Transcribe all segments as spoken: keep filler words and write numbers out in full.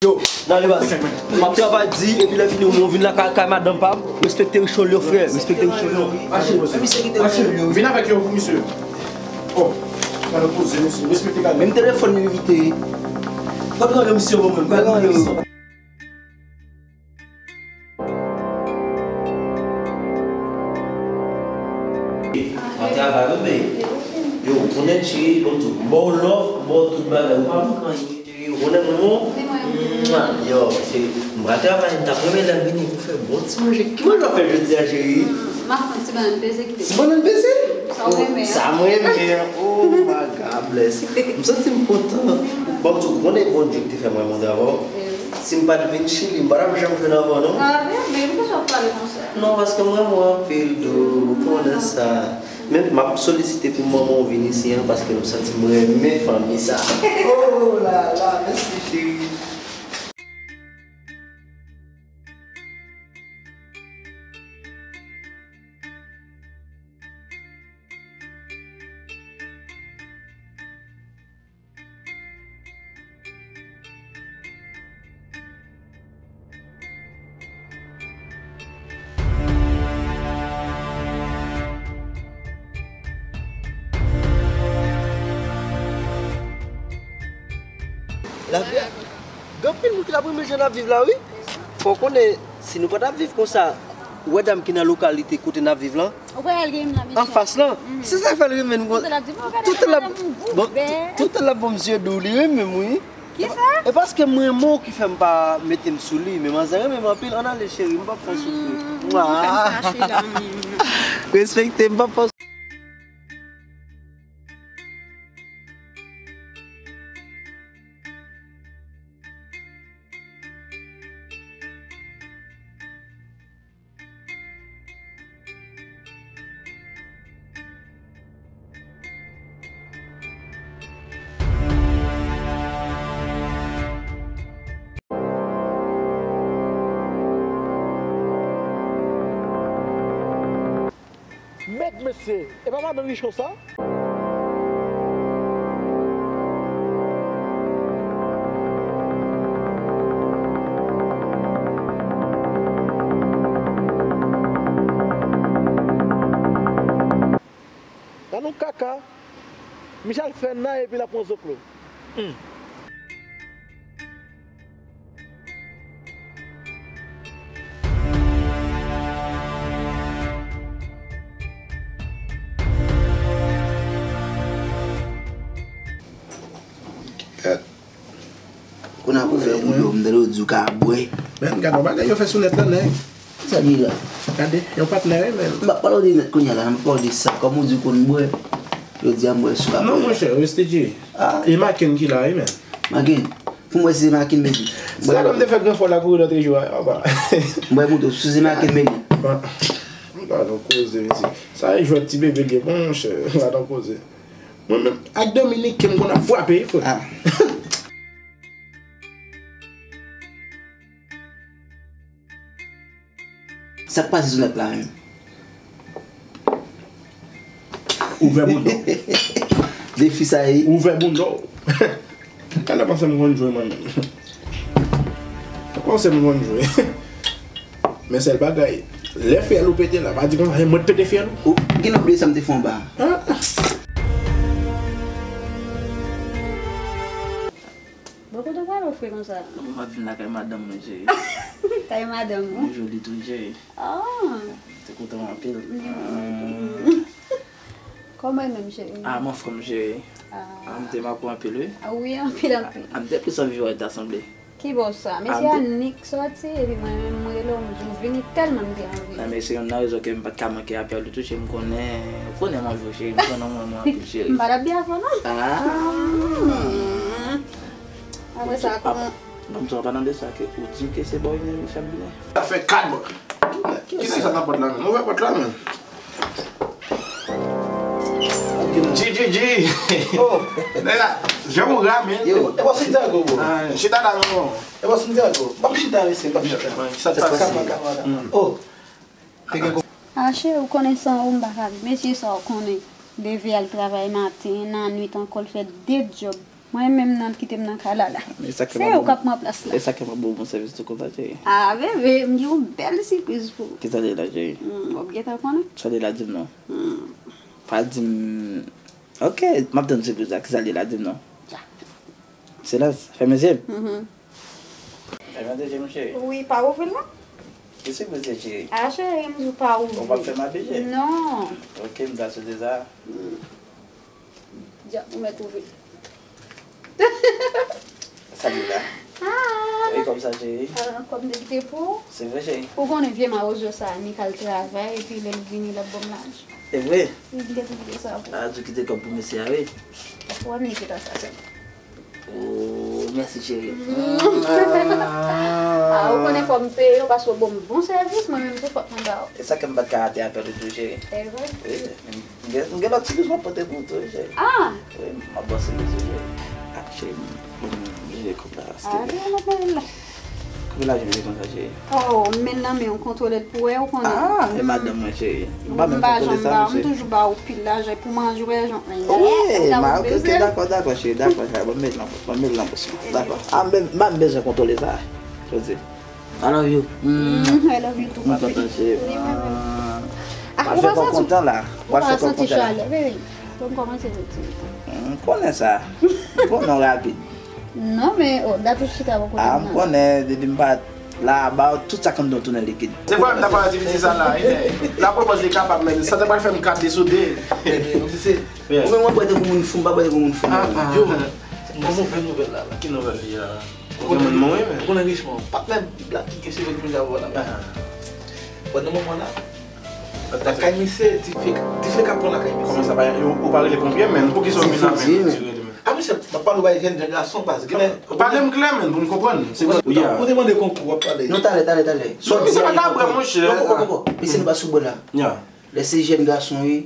Yo, n ale baz. M ap travay di, epi lè fini, ou vin lakay, kay madanm pa m. Respekte Richelieu, frè. Respekte Richelieu. Mache, mache. Vin avèk yo pou misye. Oh, gade poze, mesye. Respekte gade. Menm telefòn li kite. Patwon yo, misye, bon, mwen. Gade yo. Mwen travay, wi, men. Yo, ou konnen, cheri, bon, tou. Bon, love, bon, tout bagay. Ou pa manke anyen. Cheri, ou konnen mwen, mwa, yo, cheri, m pral travay, m t ap renmen lè m vini pou fè bon ti manje. Ki manje w ap fè jodi a, cheri? M ap fè yon ti bannann peze kite. Ti bannann peze? Sa w renmen an. Sa m renmen an. Oh my God bless. M santi m kontan. Bon, tou, ou konnen Bondye ki te fè mwen renkontre avè w. Si m pa t vin Chili, m pa t ap janm jwenn avè w, non. Ah, men, men poukisa w ap pale konsa? Non, paske m renmen w anpil, Dou, ou konnen sa. Men m ap solisite pou manman w vin isi an, paske m santi m renmen fanmi sa. Oh la la, mèsi cheri. Lavi a, gen anpil moun ki t ap renmen jan n ap viv la, wi. Fò w konnen, si nou pa t ap viv konsa, ou wè dam ki nan lokalite kote n ap viv lan, Ou pa al gen la, Michel. Anfas lan. Se sa k fè l renmen m konsa. Tout tan l ap, bon, tout tan l ap ban m zye dou, li renmen m, wi. Kisa? E paske m renmen w ki fè m pa mete m sou li, men manzè renmen m anpil. Ann ale, cheri, m p ap fè w soufri. Mwa. Respekte, m p ap fè w Mèt mesye, e pa madanm Richo sa? Gad yon kaka. Michel fè nan epi l ap pran zoklo. Hmm. Gad. Kounye a pou fè yon dlo, m tande w di w ka bwè. Men, gad yon bagay yo fè sou nèt lan, nèg. Sa ki la? Gade, yon patnè, wi, men. M pa pale w de nèt kounye a la, m pale w de sa. Kòm ou di w konn bwè, jodi a m bwè sou ka. Non, monchè, reste Dje. Ah. E Maken ki la, wi, men. Maken? Pou m wè si se Maken, baby. Se sa lè m te fè gran fò la kouri lòt jou a, apa. M bwè pou tou, si se Maken, baby. Bon. Gad yon koze, mesye. Sa e jwèt ti bebe l ye, monchè. Gad yon koze. Mwen menm, ak Dominiken m konn ap frape, frè. Ah. Sa k pase sou nèt la menm? Ouvè bounda w. Defi sa ye. Ouvè bounda w. Talè panse m konn jwe mwen menm. Panse m konn jwe. Men sèl bagay, lè fyèl ou pete la, pa di konsa, se mwen k pete fyèl ou. Ou gen lè w bliye sa m te fè anba a. Ah. Bon, kote w prale w fre konsa? Non, m ap vin lakay madanm mwen, cheri. Kay madanm ou? Mwen joli tou, cheri. Ah. Te kontan anpil. Kòman e menm, cheri? Ah, m anfòm, cheri. Ah. Ah, m te make w anpil, wi. Ah, wi, anpil, anpil. Ah, m te plis anvi wè w ta sanble. Ki bò sa? Mesye Annik sòti, epi mwen menm, mwen rele w, m di w vini tèlman m te anvi. Nan, men se youn nan rezon ke m pa t ka manke apèl ou tou, cheri, m konnen, ou konnen m anvi w, cheri, m konnen w renmen mwen anpil, cheri. M pa t ap byen avè w, non. Ah. Apre sa, kòman? Ban m di w an palan de sa, ke ou di ke se bò Ine Michel vini. Sa fè kat bò. Kisa sa nan pòt la, menm? Ouvè pòt la, menm. G G G. Oh. Nèg la, jan ou ramen. Yo, e pa Santiago, bro. Ah, chita la, non. E pa Santiago. M ap chita, mesye, m ap chita. Sa t pase? Kapa, kapa, kapa. Oh. Te gen ko- Ah, cheri, ou konnen san ou m pa ka viv. Mesye sa ou konnen. Leve al travay maten, nan nwit ankò l fè de djòb. Mwen menm nan kite m nan kay la la. Se yo k ap pran plas la. E sa k fè m ap ba w bon sèvis tou konsa, cheri. Ah, bebe, m gen yon bèl sipriz pou ou. Kisa li la, cheri? Hmm, w ap gentan konnen. Sa li la, di m non. Hmm. Pa di m. Ok, m ap tann sipriz la. Kisa li la, di m non. Silans, fèmen zye m. Mhm. Fèmen de je m, cheri. Wi, pa ouvri l non. Ki sipriz se, cheri? Ah, cheri, m di w pa ouvri. Ou p ap fè m abije? Non. Ok, m ta swete sa. Hmm. Dyak, ou mèt ouvri. Sa li la. Ah. E kòb sa, cheri? Ah, kòb m te kite pou ou. Se vre, cheri? Ou konnen vye mawozo sa, ni k al travay, epi lè l vini, l ap ban m lajan. Se vre? Wi, m te kite sa pou ou. Ah, ou kite kòb pou mesye a, wi. Ou wè m ni kite sa sèlman. Oh, mèsi, cheri. Ah, ou konnen fò m peye w paske w ban m bon sèvis, mwen menm tou fòk mwen ba w. E sa ke m pa t ka rate apèl ou tou, cheri. E vre? Wi, m gen, m gen lòt sipriz m ap pote pou ou tou, cheri. Ah! Wi, m ap ba w sipriz, cheri. Ah, cheri, m, m, m jere kòb la, paske... Ah, jere kòb la. Kòb la, jere konsa, cheri. Oh, m met nan men w, kontwole l pou wè, ou konnen. Ah, e madanm mwen, cheri. M pa menm kontwole sa, non, cheri. M toujou ba w pil lajan pou manje, w wè jan. Wi, m, ok, ok, dakò, dakò, cheri, dakò, cheri. Bon, m met nan, bon, m met nan pòch mwen. Dakò. Ah, m, m pa bezwen kontwole sa. Jodi. I love you. Mm, I love you too, papi. M kontan, cheri. Li menm. Ah, ou pa santi, ou pa santi chalè, baby? Bon, m kòmanse retire. M konnen sa. M konnen w rapid. Non, men, oh, dat ou chita bò kote m nan. Ah, m konnen, depi m pa la, ba w tout sa k anndan w tounen likid. Se vre, m ta pral di piti sa la, wi, men la pwopòz li kapab, men sa te pral fè m kat li sou de. Ou menm w ap bwè tankou moun fou, m pa bwè tankou moun fou, non. Yo, se yon move nouvèl la, la. Ki nouvèl li a? Ou gen moun mouri, men. Ou konnen Richemond, patnè Black ki gen seve ki vin avè w la, men. Bon, nan moman la, lakay misye, dife, dife k ap pran lakay misye. Kòman sa, pa, ou, ou pa rele ponpye, men? Poukisa w vin avè m? Dife, men. Ah, mesye, m ap pale w bay jèn, jèn gason, baz. Pale m klè, men, pou m konprann. Se kwa? Ou te mande konkou, w ap pale. Non, talè, talè, talè. Non, misye pa ka bwè, monchè. Non, poko, poko. Mesye, nou pa sou bò la. Lè se jèn gason, wi.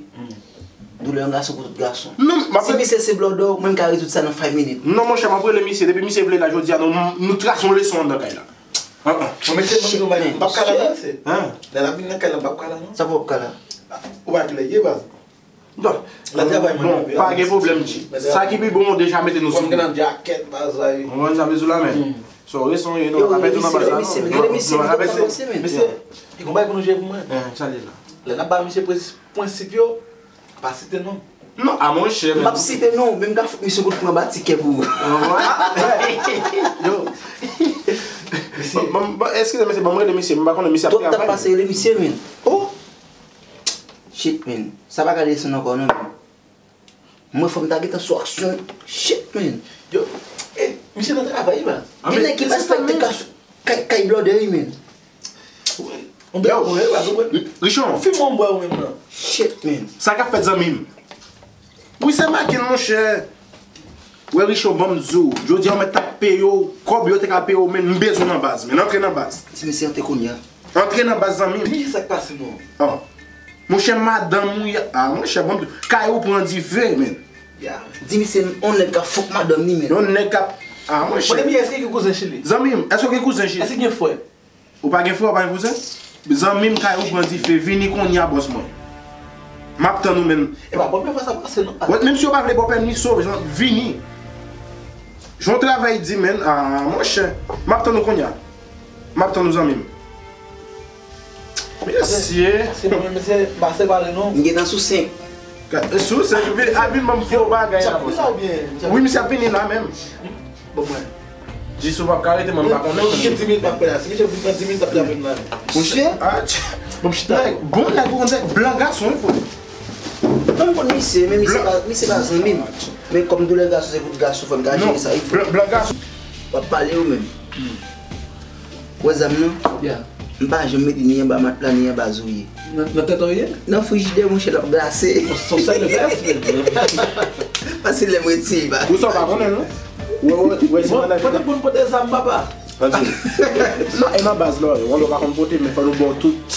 Doulè yon gason pou tout gason. Non, si misye se blòdò, mwen m ka rezoud sa nan five minutes. Non, monchè, m ap rele misye. Depi misye vle la, jodi a, nou, nou trase yon leson anndan kay la. Ah, ah. Bon, mesye, mwen di w, m p ap ka la, non, mesye. Lè l ap vin nan kay la, m p ap ka la, non. Sa pou w p ap ka la? Ou pa klè, ye, baz. Bon, pa gen pwoblèm, G. Sa ki pi bon, deja mete nou sou. Mwen gen nan djakèt, baz la, wi. Ou konprann sa m di w la, men? So, reson ye, nou pa ka pèdi nan baz la, non. Mesye, mesye, mesye, mesye, mesye, mesye, mesye, e konbay pou nou jwe pou mwen. Sa li la. Lè n ap ba misye prensip yo, pa site non. Non, a monchè, men. M p ap site non, men m ka fout misye kout pwen ba tikè pou ou. Yo. Bon, bon, bon, eskize, mesye, bon, m rele misye, m pa konnen misye ap travay. Twòp tan pase rele misye, men. Oh! Shit, men. Sa pa ka desann ankò, non, men. Mwen, fò m ta gentan sou aksyon. Shit, men. Yo, eh, misye nan travay, man. Gen nèg ki pa respekte kay, kay blòdè, wi, men. Yon bèl mwen, wi, pa konprann. Richon. Fim mwen bwè ou menm nan. Shit, men. Sa k ap fèt, zanmi m? Wi, se makin, monchè. Wè, Richon, ban m di w. Jodi a, w mèt t ap peye w. Kòb yo te ka peye w, men m bezwen nan baz, men antre nan baz. Ti mesye, antre kounye a. Antre nan baz, zanmi m. Ki sa k pase, non? Ah. Monchè, madanm ou, a, monchè, bon, kay ou pran dife, men. Di misye yon nèg ka fòk madanm li, men. Yon nèg ka, a, monchè. Mwen, èske gen kouzen Chili? Zanmi m, èske gen kouzen Chili? Èske gen frè? Ou pa gen frè, ou pa gen kouzen? Zanmi m, kay ou pran dife, vini kounye a, bòs mwen. M ap tann ou, men. E pa premye fwa sa pase, non. Wè, menm si yo pa vle ba w pèmi, sove, vini. Jan w travay di, men, a, monchè. M ap tann ou kounye a. M ap tann ou, zanmi m. Mesye. Mesye, mesye, pase pale non. M gentan sou senk. Sou senk, vin, a, vin ban m fè yon bagay la, bòs. Wi, misye ap vini la menm. Bon, mwen. Jis ou p ap ka rete, mwen m pa konnen. Mwen gen dis minit m ap fè la. Si misye vin pran dis minit, l ap trape m la. Monchè. Bon, chita. Bon, nèg ou konn se blan gason, wi, frè. Mwen m konn misye, men misye pa, misye pa zanmi m. Men kòm doulè gason, se pou tout gason, fò m ka jere sa, wi, frè. Blan gason. W ap pale ou menm. Ou wè zam nan? M pa janm mete ni anba matla, ni anba zorye. Nan, nan tèt ou ye? Nan frijidè, monchè, l ap glase. Son sèl glas, men. Pase lè m retire l, pa. Ou sa w pa konnen, non? Wè, wè, wè, se nan lè. Pote pou n pote zam, papa. Non, e nan baz la, yon lè w pa konn pote, men fò nou ba w tout.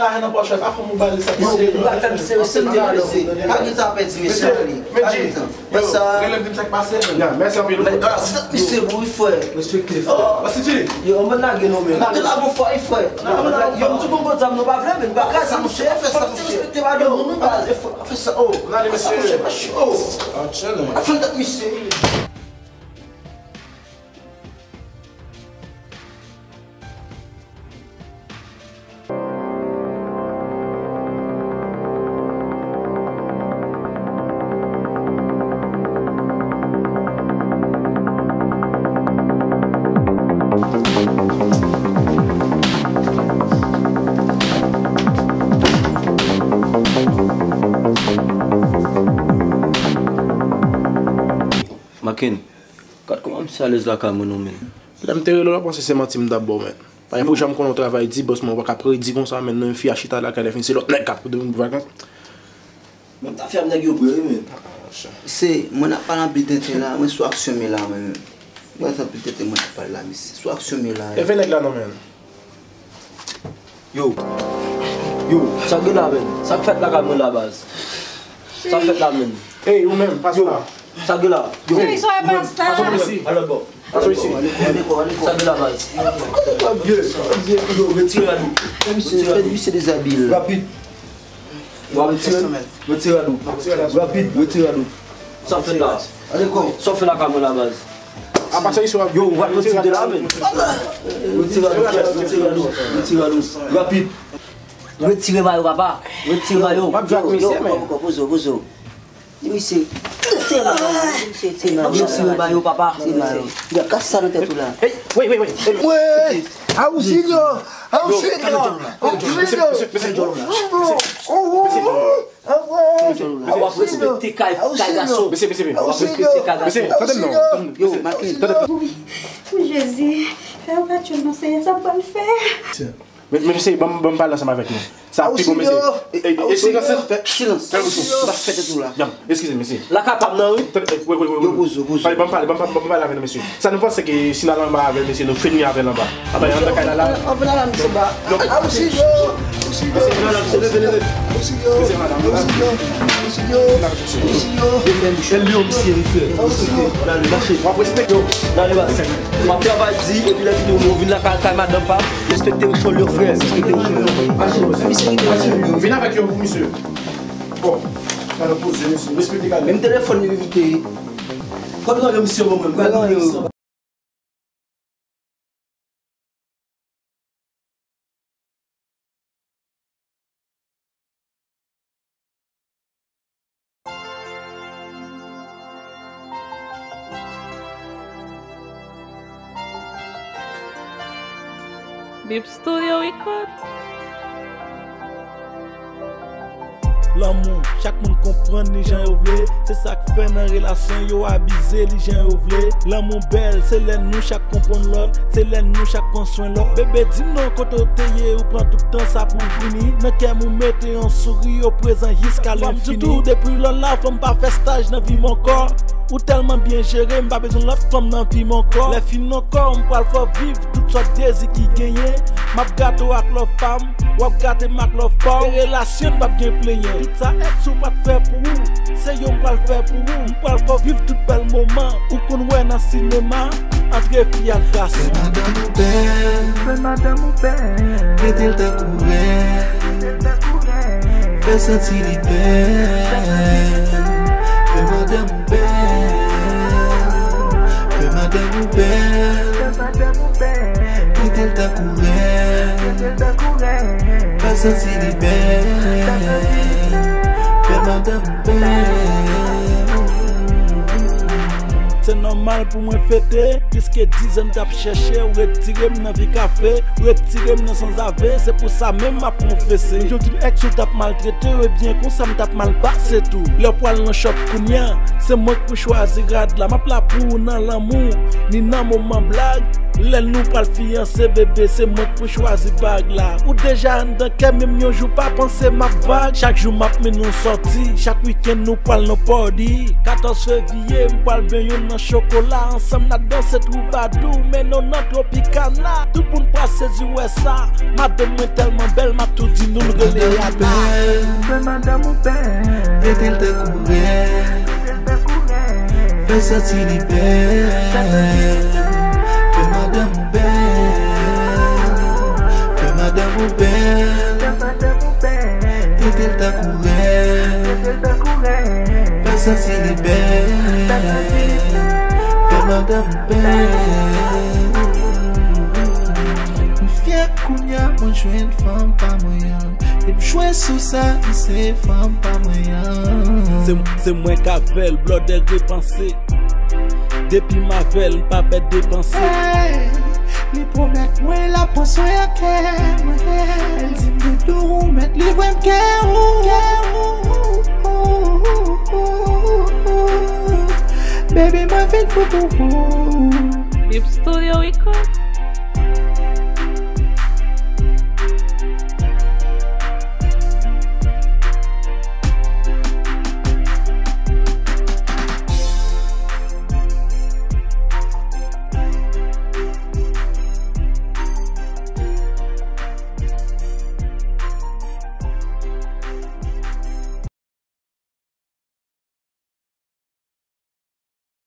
lajan nan pòch ou, pa fè m ou bale sa. Mesye, nou pral fè misye respekte, mesye. Pa gen tan pèdi, mesye. Pa gen tan. Fè sa. Rele m di m sa k pase. Ya, mèsi anpil. Men, ah, se misye, wi, frè. Respekte, frè. Oh, Massi G. Yo, mwen lage non, men. Lage la, bon, frè, frè. Yo, m di bon, bon, zam nou pa vle, men nou pa kraze misye. Fè sa, misye. Respekte, pa gen moun, nou baz. Fè sa, oh. Fè sa, misye. Oh. Fè dat misye. Macken, gad kòman misye alèz lakay mwen non, men. Lè m te rele w la, w panse se manti m t ap ba w, men. Paske pou jan m konnen w travay di, bòs mwen, ou pa ka predi konsa, men, nan fi a chita lakay, lè fini, se lòt nèg k ap pou demen pou vakans. Menm ta fè ap nèg yo pre, wi, men. Se, mwen ap pale anpil tenten la, mwen sou aksyon men la, mwen. Mwen anpil tenten mwen ap pale la, mesye. Sou aksyon men la. Leve nèg la non, men. Yo. Yo, sa k gen la, men? Sa k fèt lakay mwen la, baz? Sa k fèt la, men? Ey, ou menm, pase la. Sa k gen la? Yo. Ey, sa e pase la. Pase isi. Alò, bon. Pase isi. Sa k gen la, baz? Yo, yo, retire la, nou. Fè misye, fè misye dezabiye l. Rapid. W ap retire, retire a dou. Rapid, retire a dou. Sa w fè la? Sa w fè lakay mwen la, baz? A pa sa isi w ap yo, w ap retire de la, men. Retire a dou, frè, retire a dou, retire a dou. Rapid. Retire mayo, papa. Retire mayo. W ap jwe ak misye, men. Poze w, poze w. Di misye, se nan, di misye, se nan. Yo, si yo ba yo, papa, se nan yo. Yo, kas sa nan tèt ou la. Hey, wait, wait, wait. Hey. Wait! Auxilio! Auxilio! Auxilio! Mesye, mesye, mesye. Oh, oh, oh, oh. Ah ouais! W ap respekte kay, kay gason. Mesye, mesye, mesye. W ap respekte kay gason. Mesye, tande m non, tande m. Yo, Matlin. Tande m. Wi, wi, Jezi. Fè yon katchou non, Senyè, sa m pral fè. Men, men, mesye, ban m, ban m pale ansanm avèk nou. Sa pi bon, mesye. E, e, e, silans, silans. Fè l bouch ou. M ap fè tèt ou la. Yanm, eskize m, mesye. Lakay pa m nan, wi. Tande, e, wi, wi, wi, wi. Yo, poze w, poze w. Pale, ban m pale, ban m, ban m pale avè nou, mesye. Sa nou panse ke si n al anba avè l, mesye, nou fini avè l anba. Apa y antre kay la la? Antre la la, misye ba. Non. Auxilio! Auxilio! Mesye, madanm, mesye, madanm. Auxilio! Auxilio! Auxilio! Auxilio! Yo fè misye, yo misye, misye. Auxilio! N ale mache. W ap respekte yo. N ale mache. M ap travay di, epi lè fini, ou vin lakay, kay madanm pa. Respekte Richelieu, frè. Respekte Richelieu. Mache. Misye, misye. Vin avèk yo pou misye. Bon, sa nou poze, mesye. Respekte kay. Menm telefòn li, li kite. Kote w ye, misye, bon, mwen. Gade yo. Bip Studio Record. Lanmou, chak moun konprann li jan yo vle. Se sa k fè nan relasyon yo abize li jan yo vle. Lanmou bèl, se lè nou chak konprann lòt, se lè nou chak pran swen lòt. Bebe, di m non, kote w te ye, ou pran tout tan sa pou w vini. Nan kè m ou mete yon souri, ou prezan jiska lenfini. Fò m di tou, depi lò la, fò m pa fè staj nan vi m ankò. Ou tèlman byen jere, m pa bezwen lòt fanm nan vi m ankò. Lè fin ankò, m pral fè w viv tout sòt dezi ki genyen. M ap gate w ak love pa m, w ap gate m ak love pa w. E relasyon n p ap gen plenyen. Tout sa èks ou pa t fè pou ou, se yo m pral fè pou ou. M pral fè w viv tout bèl moman ou konn wè nan sinema, antre fi ak gason. Fè madanm ou bèl, fè madanm ou bèl. Trete l tankou rèn, trete l tankou rèn. Fè l santi li bèl. Fè madanm ou bèl, fè madanm ou bèl. Trete l tankou rèn, fè l santi li bèl. Fè madanm ou bèl. Se nòmal pou mwen fete, piske dizan m t ap chèche, ou retire m nan vi kafe, ou retire m nan sanzave, se pou sa menm m ap konfese. Yo di m èks ou t ap maltrete w, ebyen konsa m t ap mal pase tou. Lè w pral nan chòp kounya, se mwen k pou chwazi rad la. M ap la pou ou nan lanmou, ni nan moman blag. Lè nou pral fiyanse, bebe, se mwen k pou chwazi bag la. Ou deja anndan kè m, menm yon jou pa panse m ap vag. Chak jou m ap mennen w sòti, chak wikenn nou pral nan party. Katòz fevriye, m pral benyen w nan chokola. Ansanm n ap danse twoubadou, mennen w nan Tropicana. Tout moun pral sezi wè sa. Madanm mwen tèlman bèl, m ap tou di nou l rele Rihanna. Fè madanm ou bèl, trete l tankou rèn. Fè l santi li bèl. Fè madanm ou bèl. Fè madanm ou bèl. Trete l tankou rèn. Fè l santi li bèl. Fè madanm ou bèl. M fyè kounya mwen jwenn fanm pa mwen an. Li jwe sou sa, li se fanm pa mwen an. Se, se mwen k avè l, blòdè repanse. Depi m avè l, m pa pè depanse. Hey, li pwomèt mwen l ap pran swen kè mwen. L di m doudou ou mèt livre m kè ou. Baby, mwen vin fou pou ou. Bip Studio Record.